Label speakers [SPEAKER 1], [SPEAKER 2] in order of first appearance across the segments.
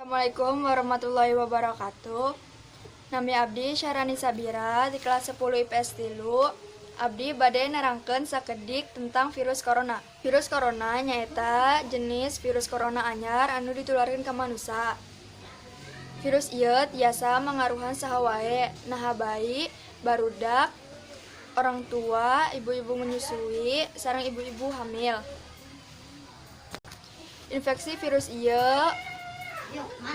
[SPEAKER 1] Assalamualaikum warahmatullahi wabarakatuh. Nami abdi Syarani Sabira di kelas 10 IPS 3. Abdi bade nerangkeun sakedik tentang virus corona. Virus corona nyaeta jenis virus corona anyar anu ditularkeun ka manusa. Virus ieu tiasa mangaruhan saha wae, naha bayi, barudak, orang tua, ibu-ibu menyusui, sareng ibu-ibu hamil. Infeksi virus ieu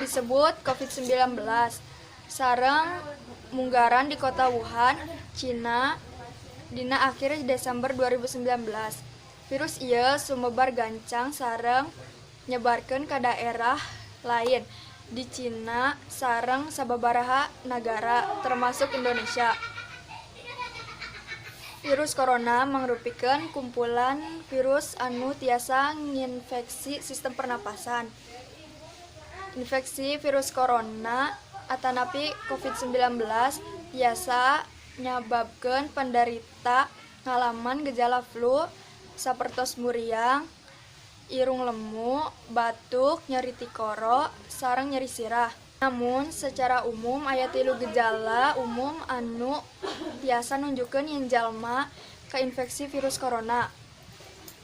[SPEAKER 1] disebut COVID-19 sareng munggaran di kota Wuhan, Cina, dina akhir Desember 2019. Virus ieu sumebar gancang sareng nyebarkeun ka daerah lain di Cina sareng sababaraha nagara, termasuk Indonesia. Virus corona mangrupikeun kumpulan virus anu tiasa nginfeksi sistem pernapasan. Infeksi virus corona atanapi COVID-19 tiasa nyababkeun pandarita ngalaman gejala flu sapertos muriang, irung lemu, batuk, nyeri tikoro, sareng nyeri sirah. Namun secara umum aya tilu gejala umum anu tiasa nunjukkeun yen jalma kainfeksi virus corona.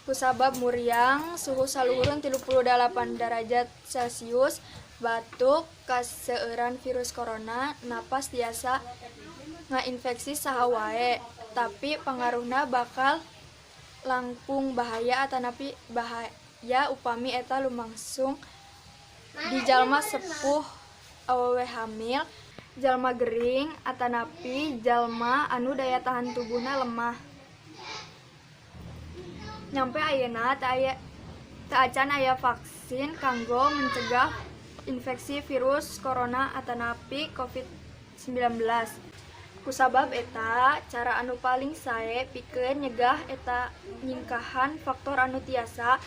[SPEAKER 1] Kusabab muriang suhu saluhureun 38 derajat Celcius, batuk, kaseueuran virus corona, napas tiasa ngainfeksi saha wae, tapi pangaruhna bakal langkung bahaya atanapi bahaya upami eta lumangsung di jalma sepuh, awewe hamil, jalma gering, atanapi jalma anu daya tahan tubuhna lemah. Nyampe ayeuna teu acan aya vaksin kanggo mencegah infeksi virus corona atanapi COVID-19. Kusabab eta, cara anu paling sae pikeun nyegah eta nyingkahan faktor anu tiasa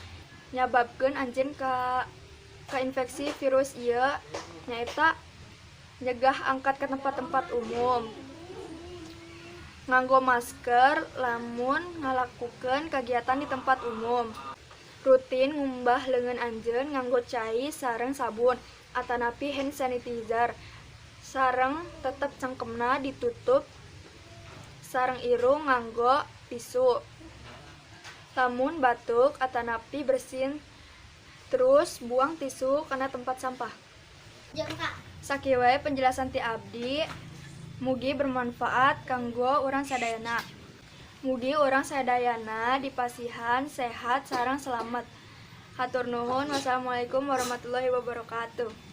[SPEAKER 1] nyababkeun anjeun kainfeksi virus ieu nyaeta nyegah angkat ka tempat-tempat umum, nganggo masker lamun ngalakukeun kagiatan di tempat umum, rutin ngumbah leungeun anjeun nganggo cai sareng sabun atanapi hand sanitizer, sareng tetep cangkemna ditutup sareng irung nganggo tisu. Lamun batuk atanapi bersin, terus buang tisu kana tempat sampah. Sakieu wae penjelasan ti abdi, mugi bermanfaat kanggo urang sadayana. Mugi urang sadayana dipasihan sehat sareng selamat. Hatur nuhun. Wassalamualaikum warahmatullahi wabarakatuh.